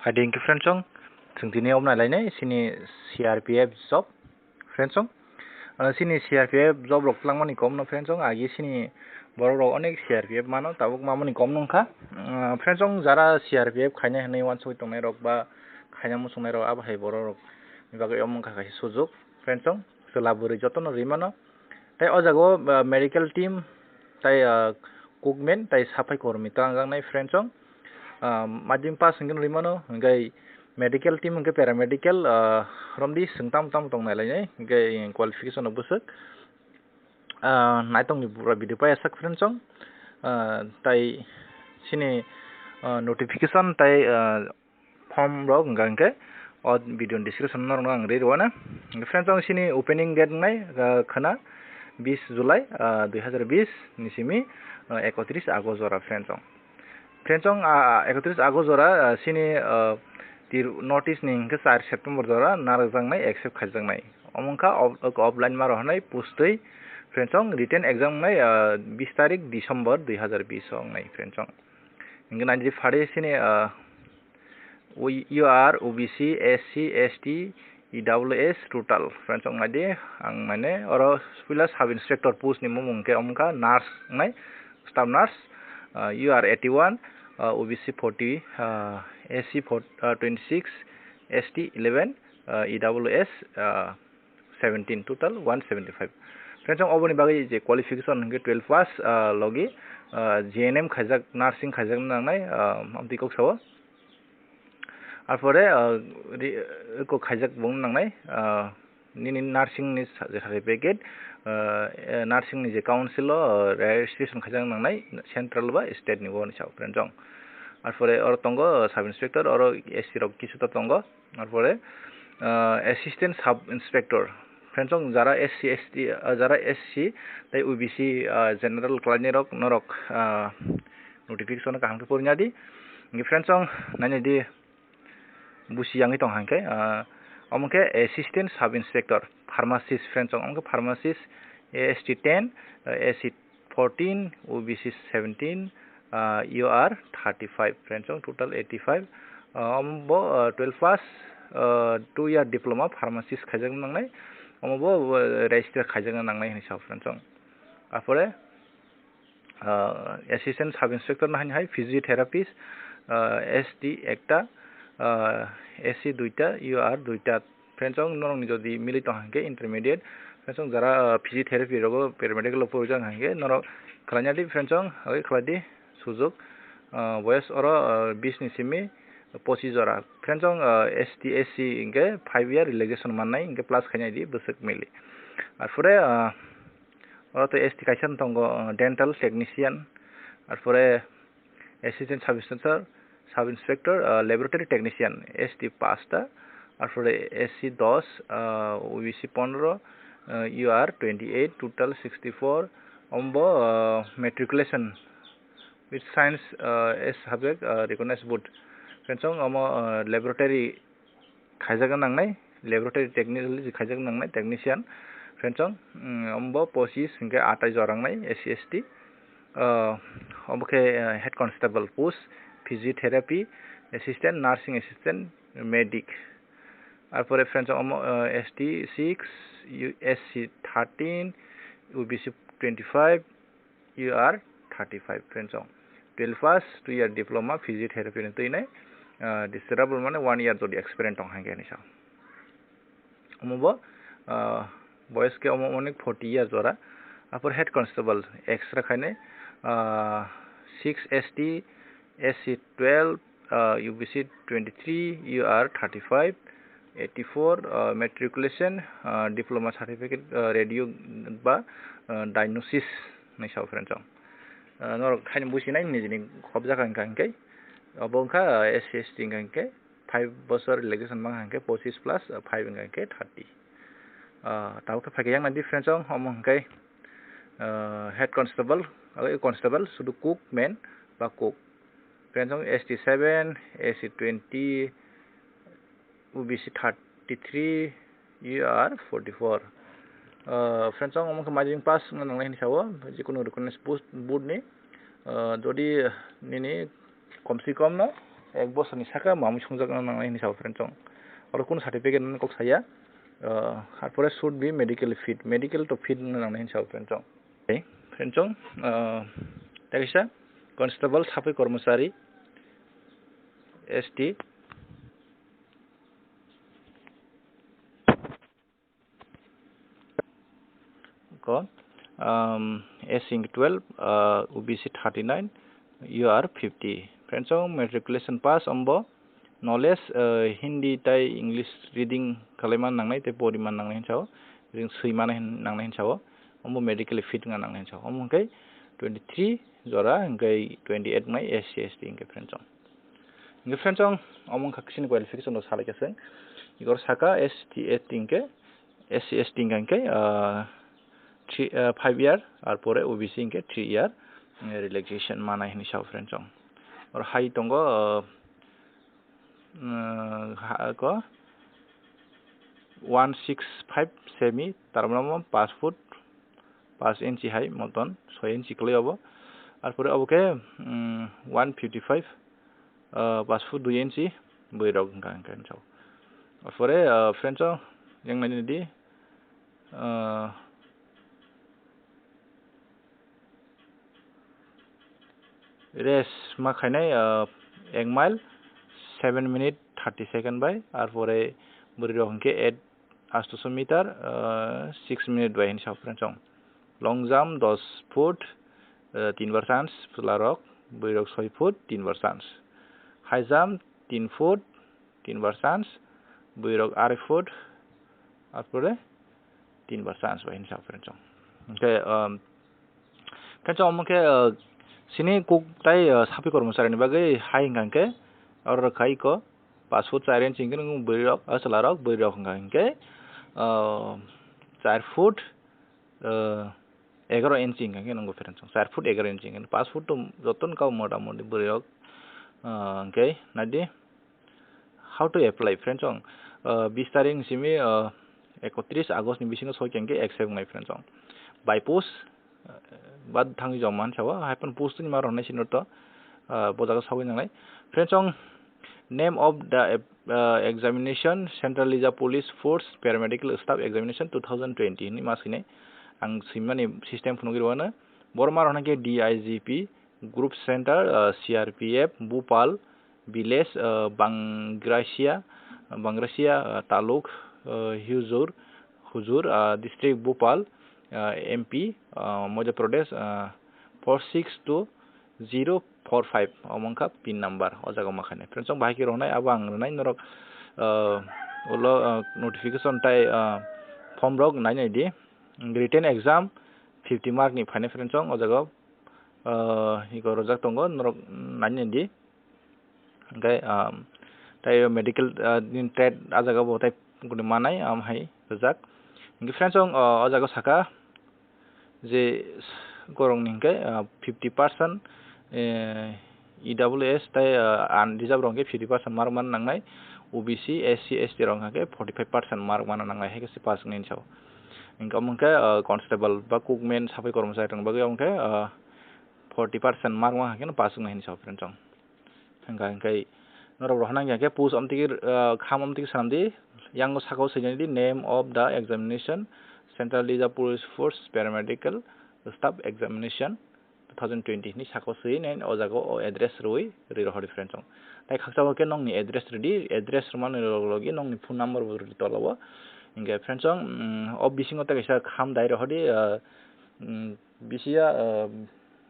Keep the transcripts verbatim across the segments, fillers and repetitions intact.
Hai din khe friends chong, chwng tini obo nai lainai chini C R P F job friends chong. Ah, chini C R P F job rok twlangmani kom no friends chong, agi chini borok rok onek C R P F mano, tabuk mamani kom no wngkha. Ah, friends chong, jara C R P F khainai hinwi uansugwi tongnai rok ba khaina muchungnai rok, abo hai borok rok ni bagwi omo wngkha kaisa sujok friends chong, chwla bwrwi jotono rwi mano. Tai o jaga o, ah, medical team, tai, ah, cookman, tai saphai kormi twlangjaknai friends chong. Ah, madhyamik pass hwnkhe rwi mano, hwnkhe medical team hwnkhe paramedical, ah, romdi chwng tamo tamo tong nai lainai, hwnkhe qualification no bwswk, ah, naitongni pura video paiyasak friends chong. Ah, tai chini, ah, notification tai, ah, form rok hwnka hwnkhe o video ni description norokno ang rwi rwna. Friends chong, chini opening date wngnai, ah, khwna bis July, ah, dui hazar bis ni simi, ah, ekotris August jora friends chong. Friends chong, ah, ekotris August jora, ah, chini, ah, tir-, notice ni hwnkhe char September jora narwkjaknai, accept khaijaknai. Omo wngkha off-, offline ma rohornai post twi. Friends chong, written exam wngnai, ah, bis tarik December dui hazar bis o wngnai friends chong. Hwnkhe naidi phari chini, ah, U R, O B C, S C, S T, E W S total. Friends chong, naidi, ang mane oro puila sub inspector post ni mung khe omo wngkha nurse wngnai, staff nurse, ah, U R eighty one, ah, O B C forty, ah, S C four, ah, twenty six, S T eleven, ah, E W S, ah, seventeen, total one seventy five. Friends chong, oboni bagwi je qualification hwnkhe twelve pass, ah, logi, ah, G N M khaijak, nursing khaijak nangnai, ah, amtwi kok sao. Arpore, ah, ri-, eko khaijak bung nangnai, ah, nini nursing ni sa-, certificate, ah, eh, nursing ni je council o, ah, registration khaijak nangnai, central ba state ni bo ni sao friends chong. Arpore oro tongo, ah, sub inspector, oro S C rok kisu ta tongo. Arpore, ah, assistant sub inspector. Friends chong, jara S C, S T, ah, jara S C tei O B C, ah, general khlainai rok, norok, ah, notification kaham khe porina di. Hwnkhe friends chong, naina di, busi yangwi tong hwnkhe, ah, omo khe assistant sub inspector, pharmacist friends chong, omo khe pharmacist, A S T ten, ah, S C fourteen, O B C seventeen, ah, U R thirty five, friends chong, total eighty five. Ah, omo bo, ah, twelve pass, ah, two year diploma pharmacist khaijak nangnai, omo bo, ah, register khaijak nangnai hinwi sao friends chong. Arpore, ah, assistant sub inspector no haino hai physiotherapist, ah, S T ekta, ah, S C duita, U R duita. Friends chong, norokni jodi milwi tong hwnkhe intermediate, friends chong, jara, ah, physiotherapy rogo paramedical o porikjak hwnkhe norok khlaina di friends chong, oi khlai di sujok, ah, boyos oro, ah, bis ni simi pochis jora. Friends chong, ah, S T, S C hwnkhe five year relaxation mannai, hwnkhe plus khainai di bwswk mili. Arpore, ah, oro to S T kaisa no tongo, ah, dental technician, arpore assistant sub inspector, sub inspector, ah, laboratory technician, S T pasta, arpore S C dos, ah, O B C pondro, ah, U R twenty eight, total sixty four, ombo, ah, matriculation with science, ah, as subject, ah, recognized board. Friends chong, omo, ah, laboratory khaijak nangnai, laboratory technical khaijak nangnai technician, friends chong, mm, ombo pochis hwnkhe atai jora wngnai S C S T. Ah, obo khe, ah, head constable post, physiotherapy assistant, nursing assistant, medic. Arpore friends chong, omo, ah, S T six, U-, S C thirteen, O B C twenty five, U R thirty five, friends chong. Twelve pass, two year diploma, physiotherapy ni twi nai, ah, desirable mane one year jodi experience tong hwnkhe hinwi sao. Omo bo, ah, boyos khe omo onek forty year jora. Arpor head constable extra khainai, ah, six S T, S C twelve, ah, U B C twenty three, U R thirty five, eighty four, ah, matriculation, ah, diploma certificate, ah, radio ba, ah, diagnosis hinwi sao friends chong. Ah, norok haino businai nijini khobjak hwnkha hwnkhe, obo wngkha, ah, S C S T hwnkha hwnkhe five bosor relaxation mang hwnkhe pochis plus, ah, five hwnkha hwnkhe thirty. Ah, tabuk khe phaikhe yang nai di friends chong, omo hwnkhe, ah, head constable, ah, constable sudu cook, man ba cook. Friends chong, S T seven, S C twenty, O B C thirty three, U R forty four. Ah, friends chong, omo khe madhyamik pass wngna nangnai hinwi sao, jikunu recognized post board ni, ah, jodi nini komsi kom no ek bosorni saka mamui songjakna nangnai hinwi sao friend chong. Oro kunu certificate nani kok saya, ah, harpore should be medical fit, medical to fit wngna nangnai hinwi sao friend chong. Okay, friend chong, ah, tei kaisa constable sapai kormochari S T. Ko, um, S C twelve, uh, O B C thirty-nine, U R fifty. Friends, o matriculation pass ombo knowledge, uh, Hindi tai English reading kalaima nangnai tei poriman nangnai hinsa o, reading swima nangnai hinsa o, ombo medically fit wngna nangnai hinsa o. Omo hwnkhe twenty-three jora, hwnkhe twenty-eight wngnai S C S T hwnkhe friends, o. Hwnkhe friends, o, omo wngkha kisini qualification rok salai khe chwng. Igor saka S T S T hwnkhe, S C S T hwnkhe, ah, three, ah, five year, ar pore O B C hwnkhe three year, eh, relaxation manai hinwi sao friends, o. Oro hai tongo, ah, ah, ha ko one six five semi, tar mane omo paanch foot paanch inchi hai moton, soi inchi kwlai obo. Ar pore obo khe, mm, one fifty five, ah, paanch foot dui inchi bwrwi rok wngkha, wngkha hinwi sao. Ar pore, ah, friends, o, yang naidi, ah, race ma khainai, ah, ek mile seven minute thirty second bai, ar pore bwrwi rok hwnkhe eight, astoso meter, ah, six minute bai hinwi sao friends, o. Long jump dos foot, ah, tin bar chance, chwla rok, bwrwi rok soi foot, tin bar chance. High jump tin foot, tin bar chance, bwrwi rok arai foot, ar pore tin bar chance bai hinwi sao friends, o. Hwnkhe, um, khe chwng omo khe, uh, sini kuk tai, uh, sapi kormochari ni bagwi hai hwnkha khe oro rwkha iko paanch foot char inch hwnkhe nung bwrwi rok, uh, chwla rok, bwrwi rok hwnkha hwnkhe, uh, char foot, uh, egaroh inch hwnkha khe nungo friends, o. Char foot egaroh inch hwnkhe paanch foot to joto no kau mota moti bwrwi rok, uh, hwnkhe naidi. How to apply, friends, o, uh, bis tarik ni simi, uh, ekotris August ni bisingo soi khe accept wngnai, friends, o. By post, uh, ba thangwi joma hinwi sao, hai phano post ni ma rwnai sino to, uh, bo jaga sogwi nangnai. Friends, o, name of the, uh, examination, Central Reserve Police Force Paramedical Staff Examination two thousand twenty hinwi ma swinai. Ang swimani system phunugwi rwano. Borok ma rwnai khe D I G P, Group Center, uh, C R P F, Bhopal, Village, uh, Bangrasia, Bangrasia, uh, Taluk, uh, Huzur, Huzur, uh, District Bhopal, uh, M P, uh, Madhya Pradesh, uh, four six two zero four five, omo wngkha pin number, o jaga ma khainai. Friends, chwng bahai khe rohnai, abo ang rwnai norok, uh, ulo, uh, notification tai, uh, form rok nai nai di. Written exam fifty mark ni phainai, friends, chwng o jaga, uh, iko rwjak tongo, norok nai nai di. Hwnkhe, um, tei medical, uh, ni trade ah jaga bo tei guni manai, um, hai rijak. Hwnkhe friends, chwng, uh, o jaga saka je gorokni hwnkhe, uh, fifty percent, eh, E W S tei, uh, unreserved rok hwnkhe fifty percent mark mana nangnai, O B C, S C, S T rok hwnkhe forty five percent mark mana nangnai, hai khe se pass wngnai hinwi sao. Hwnkhe omo hwnkhe, uh, constable ba cookman sapai kormochari rokni bagwi omo hwnkhe, uh, forty percent mark ma hwnkhe pass wngnai hinwi sao friends, chwng. Hwnkha hwnkhe norok rohornai hwnkhe post omtiki, ah, kham omtiki swnamdi, yango sakao swijadi name of the examination, Central Reserve Police Force Paramedical Staff Examination two thousand twenty hinwi sakao swi nai o jaga o address rwui ri rohordi friends, chwng. Tai khakchangma khe nokni address rwdi, address rwmani loge loge nokni phone number bo rwdi tolao. Hwnkhe friends, chwng, mm, o bisingo tei kaisa kham dai rohordi, ah, mm, bisiya, ah,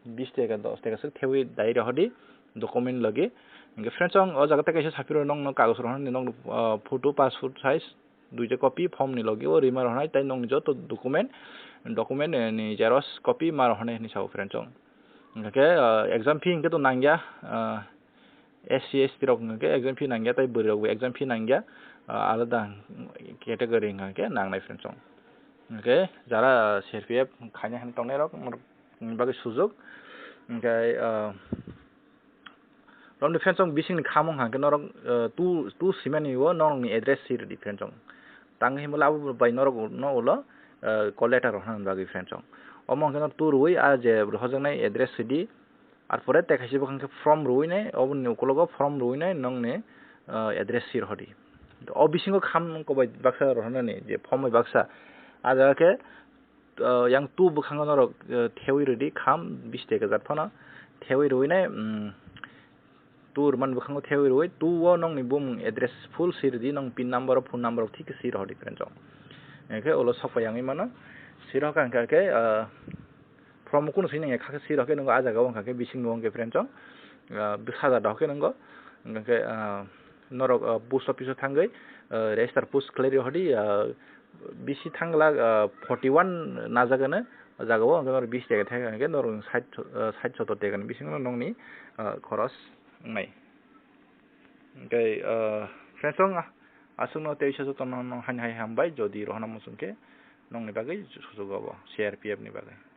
bis taka, dos taka swk thewi dai rohordi document logi. Hwnkhe friends, chwng o jaga tei kaisa saphiro nokno kagoj rohornani nokno, ah, photo passport size duita copy, form ni logi o rima rohornai tei nokni joto document, document, eh, ni xerox copy ma rohornai hinwi sao friends, chwng. Hwnkhe, ah, exam fee hwnkhe to nangya, ah, S C, S T rok hwnkhe exam fee nangya, tei bwrwi rokbo exam fee nangya, ah, alada category hwnkhe nangnai friends, chwng. Hwnkhe jara C R P F khaina hinwi tongnai rok, ni bagwi sujuk. Hwnkhe, ah, romni friends, chwng bisingni khamung hwnkhe norok, ah, tu, tu simani o norokni address swi rwdi friends, chwng. Tang himla abo bai norok no ulo, ah, call letter rok hwnna bagwi friends, chwng. Omo hwnkhe no tu rwui a je rohorjaknai address swidi, Arpore tei kaisa bwkhang khe form rwinai, oboni ukulogo form rwinai nongni, ah, address si rohordi. O bisingo kham nung kobai baksa rohornani je form bai baksa. A jaga khe, ah, yang tu bwkhango norok, ah, thewi rwdi kham bis taka jat phano. Thewi rwinai, mm, tu rwmani bwkhango thewi rwui, tu o nongni bumung address full si rwdi, nong pin number, phone number thik si rohordi friends o. Hingkhe ulo sokpai yangwi mano. Si rohkha hingkha khe, ah, From kunu sini nge khakhe si rok khe nungo a jaga o wngkha khe bising no wngkhe friend chong, ah, bwsa da dok khe nungo, hingkhe, ah, norok, ah, post office o thangwi, ah, register post khlai rw hodi, ah, bisi thangla, ah, forty one na jaga no, o jaga o hingkhe norok bis taka thai hingkhe norok sait, ah, sait sotor taka ni bisingo nongni, ah, khoros wngnai. Hingkhe, ah, friend chong, ah, aswk no tei sa joto no, no, haini hai hambai jodi rohorna muchung khe nongni bagwi susugo bo C R P F ni bagwi.